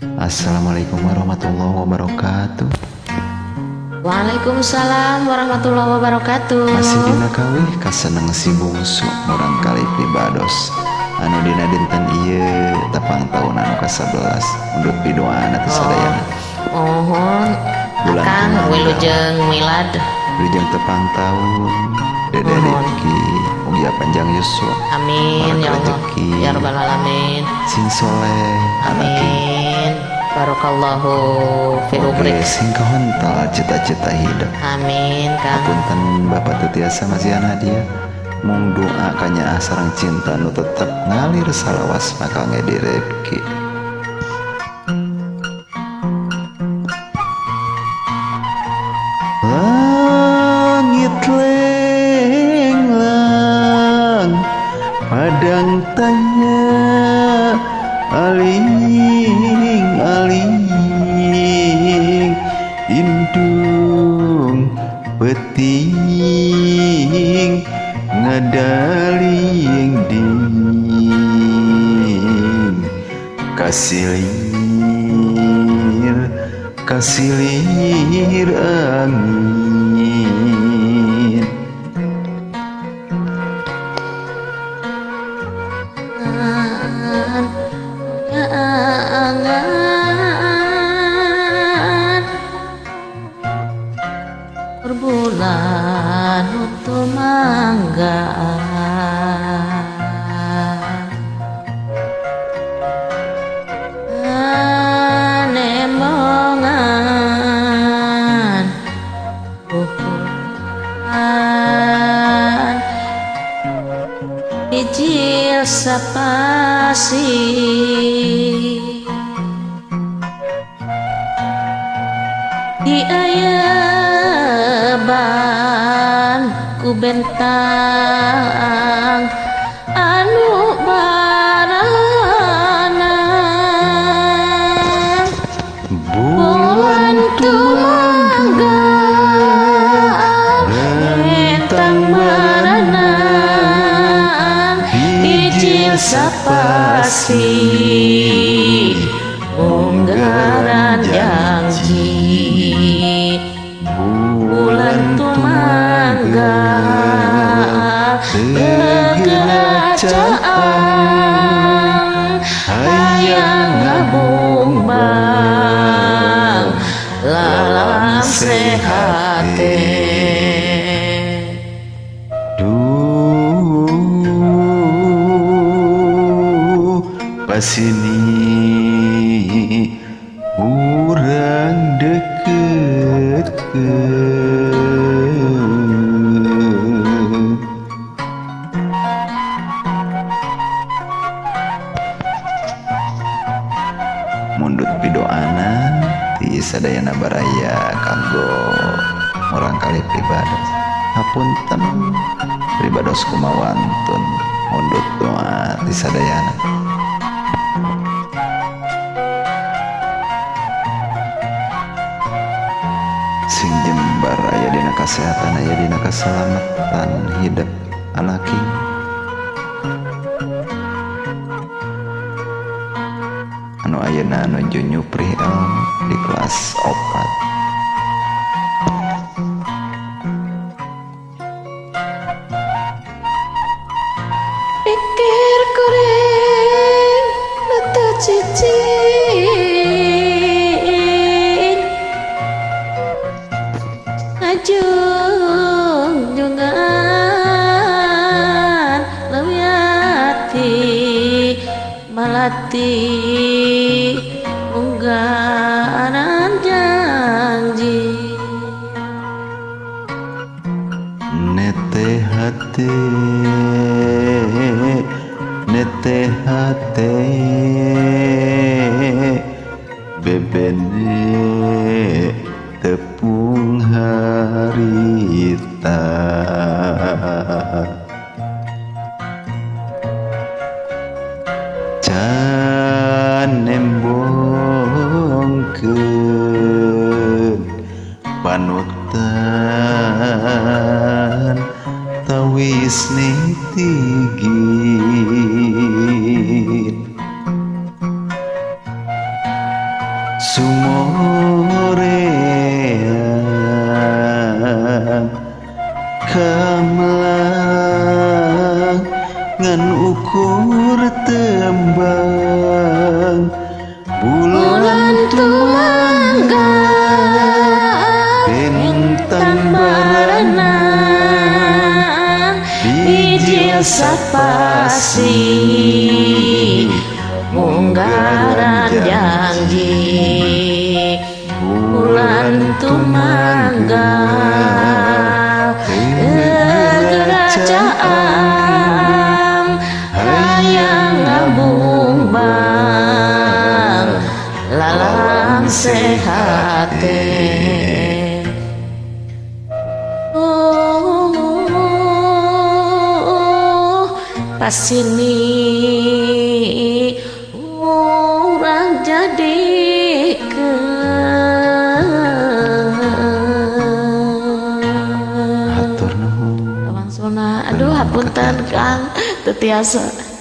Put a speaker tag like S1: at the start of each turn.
S1: Assalamualaikum warahmatullahi wabarakatuh.
S2: Waalaikumsalam warahmatullahi wabarakatuh.
S1: Masih dina kawih kaseneng si bungsu murang kali pribados anu dina dinten ieu tepang taun anu ka-11 mundut pidoana teh sadayana.
S2: Mohon
S1: bulan
S2: Akang wilujeng milad.
S1: Wilujeng tepang taun Dede Rifki mugia panjang yuswa.
S2: Amin ya Allah ya rabbal alamin.
S1: Sing soleh.
S2: Amin. Barakallahu fi umrik.
S1: Sing kahontal cita-cita hidup.
S2: Amin Kang.
S1: Hapunten Bapak teu tiasa masihan hadiah. Mung doa kanyaah sareng cinta nu tetep ngalir salawas maka Dede Rifki. Langit lenglang padang tanya aling-aling indung peting ngadaling ding kasilir kasilir angin.
S2: Bulan untuk mangga nembongan ukuran bijil sapasi di ayaban ku bentang anu barana bulan tumangga bentang barana bijil sapasi munggaran janji bulan tumangga begeracaan hayang ngabungbang lalam sehate.
S1: Duh pasini urang deket mundut pidoana ti sadayana baraya kanggo murang kali pribados. Hapunten pribados kumawantun mundut doa ti sadayana. Sing jembar aya dina kasehatan aya dina keselamatan hidup alaki. Anu ayeuna nuju nyuprih ilmu di kelas 4.
S2: Pikir kuring nu teu cicing ngajungjungan leuwih ati malati munggaran janji
S1: nete hate nete hate bebene tepung harita can nembongkeun panutan tawis nitigin. Sumoreang kamelang ngan ukur tembang bulan tumangga bintang barenang bijil sapasi munggaran janji bulan tumangga kerajaan hayang ngabung bang lalang sehate. Oh, pasini urang jadikeun. Hatur nuhun.
S2: Aduh, hapunten Kang, teu tiasa.